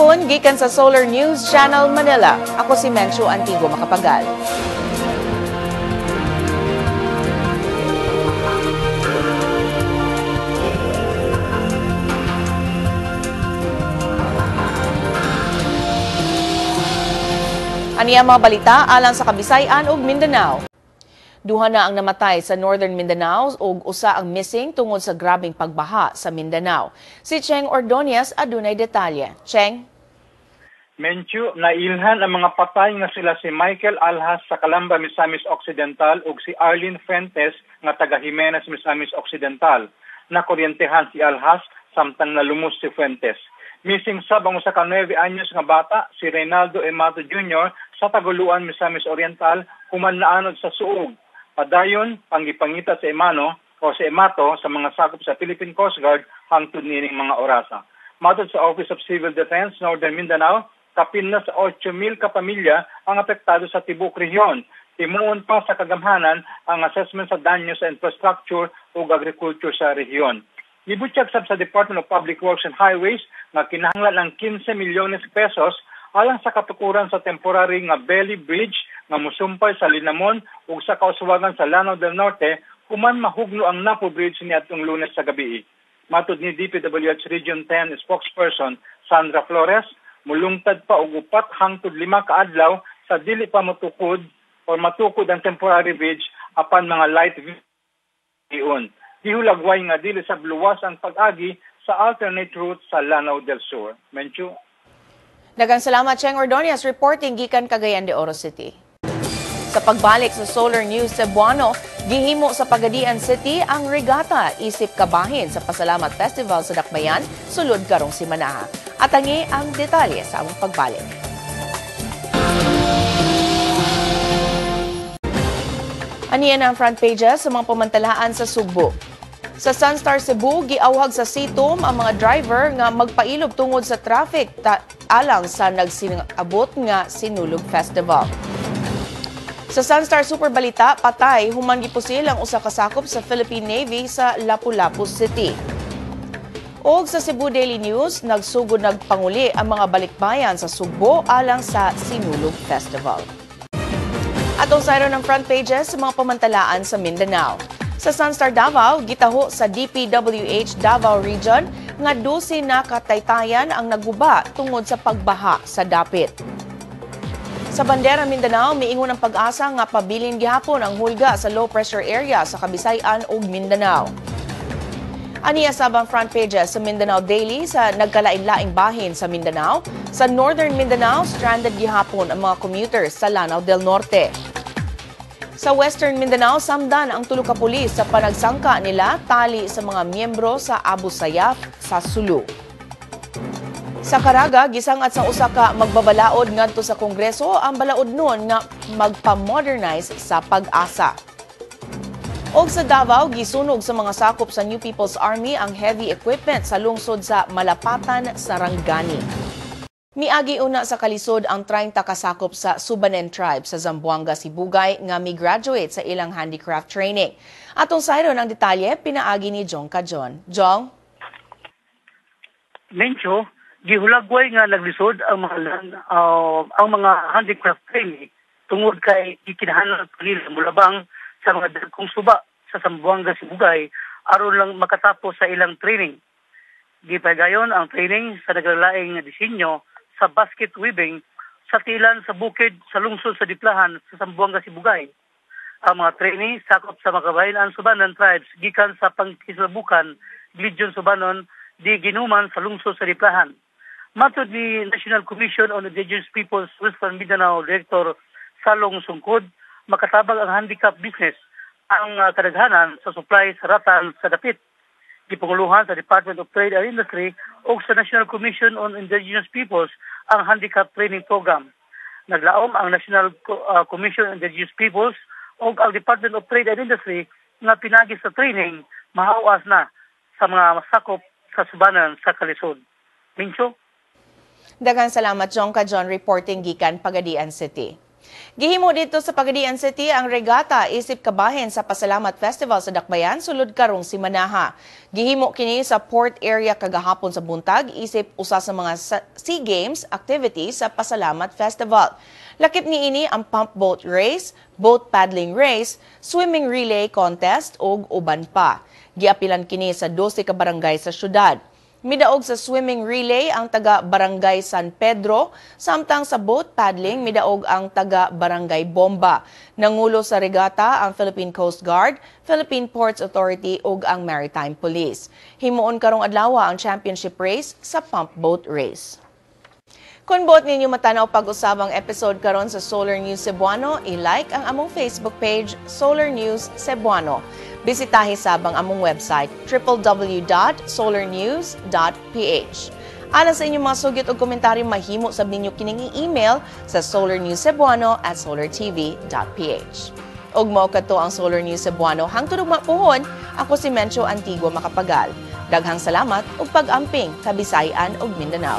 Gikan sa Solar News Channel Manila. Ako si Menchu Antigo Makapagal. Ani ang mga balita alang sa Kabisayan ug Mindanao. Duha na ang namatay sa Northern Mindanao ug usa ang missing tungod sa grabeng pagbaha sa Mindanao. Si Cheng Ordonez adunay detalye. Cheng? Menchu, nailhan ang mga patay nga sila si Michael Alhas sa Calamba, Misamis Occidental ug si Arlene Fuentes nga taga Jimenez, Misamis Occidental. Nakuryentehan si Alhas samtang nalumos si Fuentes. Missing sab ang usa ka 9 anyos nga bata si Reynaldo Emato Jr. sa Taguluan, Misamis Oriental human naanod sa suog. Padayon panggipangita sa Emano o sa Emato sa mga sakop sa Philippine Coast Guard hangtod niining mga orasa. Matod sa Office of Civil Defense Northern Mindanao, kapin na sa 8,000 ka pamilya ang apektado sa tibuok rehiyon. Timuon pa sa kagamhanan ang assessment sa danyo sa infrastructure ug agriculture sa rehiyon. Gibutyag sab sa Department of Public Works and Highways nga kinahanglan ang 15 milyones pesos alang sa katukuran sa temporary nga Belly Bridge nga musumpay sa Linamon ug sa kauswagan sa Lanao del Norte human mahugno ang Napo Bridge niadtong Lunes sa gabi. Matod ni DPWH Region 10 spokesperson Sandra Flores, mulungtad pa og 4 hangtod 5 ka adlaw sa dili pa matukod o matukod ang temporary bridge apan mga light vehicles. Gihulagway nga dili sa luwas ang pag-agi sa alternate route sa Lanao del Sur. Menchu. Daghang salamat, Cheng Ordonez, reporting gikan Cagayan de Oro City. Sa pagbalik sa Solar News Cebuano, gihimo sa Pagadian City ang regata isip kabahin sa Pasalamat Festival sa Dakbayan sulod karong simanaha. Atangi ang detalye sa among pagbalik. Aniya na ang front pages sa mga pamantalaan sa Sugbo. Sa Sunstar Cebu, giawhag sa Sitom ang mga driver nga magpailob tungod sa traffic alang sa nagsinabot nga Sinulog Festival. Sa Sunstar Super Balita, patay human gipusil ang usa ka sakop sa Philippine Navy sa Lapu-Lapu City. Og sa Cebu Daily News, nagsugod nagpanguli ang mga balikbayan sa Sugbo alang sa Sinulog Festival. Atong sayro ng front pages sa mga pamantalaan sa Mindanao. Sa Sunstar Davao, gitaho sa DPWH Davao Region nga 12 na kataytayan ang naguba tungod sa pagbaha sa dapit. Sa Bandera Mindanao, miingon ang pag-asa nga pabilin gihapon ang hulga sa low pressure area sa Kabisayan ug Mindanao. Aniya sabang front pages sa Mindanao Daily sa nagkalain-laing bahin sa Mindanao. Sa Northern Mindanao, stranded gihapon ang mga commuters sa Lanao del Norte. Sa Western Mindanao, samdan ang tulo ka pulis sa panagsangka nila tali sa mga miyembro sa Abu Sayyaf sa Sulu. Sa Caraga, gisangat sa usa ka magbabalaod ngadto sa Kongreso ang balaod nun nga magpa-modernize sa pag-asa. Og sa Davao, gisunog sa mga sakop sa New People's Army ang heavy equipment sa lungsod sa Malapatan, Sarangani. Miagi una sa kalisod ang 30 kasakop sa Subanen Tribe sa Zamboanga, Sibugay nga mi-graduate sa ilang handicraft training. Atong sayron ang detalye, pinaagi ni Jong Kajon. Jong? Mencho, gihulagway nga naglisod ang mga handicraft training tungod kay gikinahanglan nila mulabang sa mga dagkong suba sa Zamboanga, Sibugay aron lang makatapos sa ilang training. Gipagayon ang training sa naglalaing disenyo sa basket weaving sa tilan sa bukid sa lungsod sa Diplahan sa Zamboanga, Sibugay. Ang mga training sakop sa makabahin-an Subanan tribes gikan sa Pangkislabukan, Glidion Subanon, di ginuman sa lungsod sa Diplahan. Matod ni National Commission on Indigenous Peoples Western Mindanao Director Salong Sungkod, makatabang ang handicap business ang kadaghanan sa supply sa ratan sa dapit. Gipanguluhan sa Department of Trade and Industry o sa National Commission on Indigenous Peoples ang handicap training program. Naglaom ang National Commission on Indigenous Peoples o ang Department of Trade and Industry nga pinagi sa training mahawas na sa mga masakop sa subanan sa kalisod. Mincho? Daghang salamat, Jong Kajon, reporting gikan Pagadian City. Gihimo didto sa Pagadian City ang regata isip kabahin sa Pasalamat Festival sa Dakbayan sulod karong simanaha. Gihimo kini sa port area kagahapon sa buntag isip usa sa mga SEA Games activities sa Pasalamat Festival. Lakip niini ang pump boat race, boat paddling race, swimming relay contest ug uban pa. Giapilan kini sa 12 ka barangay sa syudad. Midaog sa swimming relay ang taga Barangay San Pedro, samtang sa boat paddling midaog ang taga Barangay Bomba. Nangulo sa regata ang Philippine Coast Guard, Philippine Ports Authority ug ang Maritime Police. Himuon karong adlaw ang championship race sa pump boat race. Kung buot ninyo matanaw pag-usab ang episode karon sa Solar News Cebuano, i-like ang among Facebook page, Solar News Cebuano. Bisitahi sab ang among website, www.solarnews.ph. Alang sa inyong mga sugit o komentaryo, mahimo sab ninyo kining i-email sa solarnewscebuano@solartv.ph. Ug mao kadto ang Solar News Cebuano. Hangtod ugma puhon, ako si Mencho Antigua Makapagal. Daghang salamat ug pag-amping, Kabisayan ug Mindanao.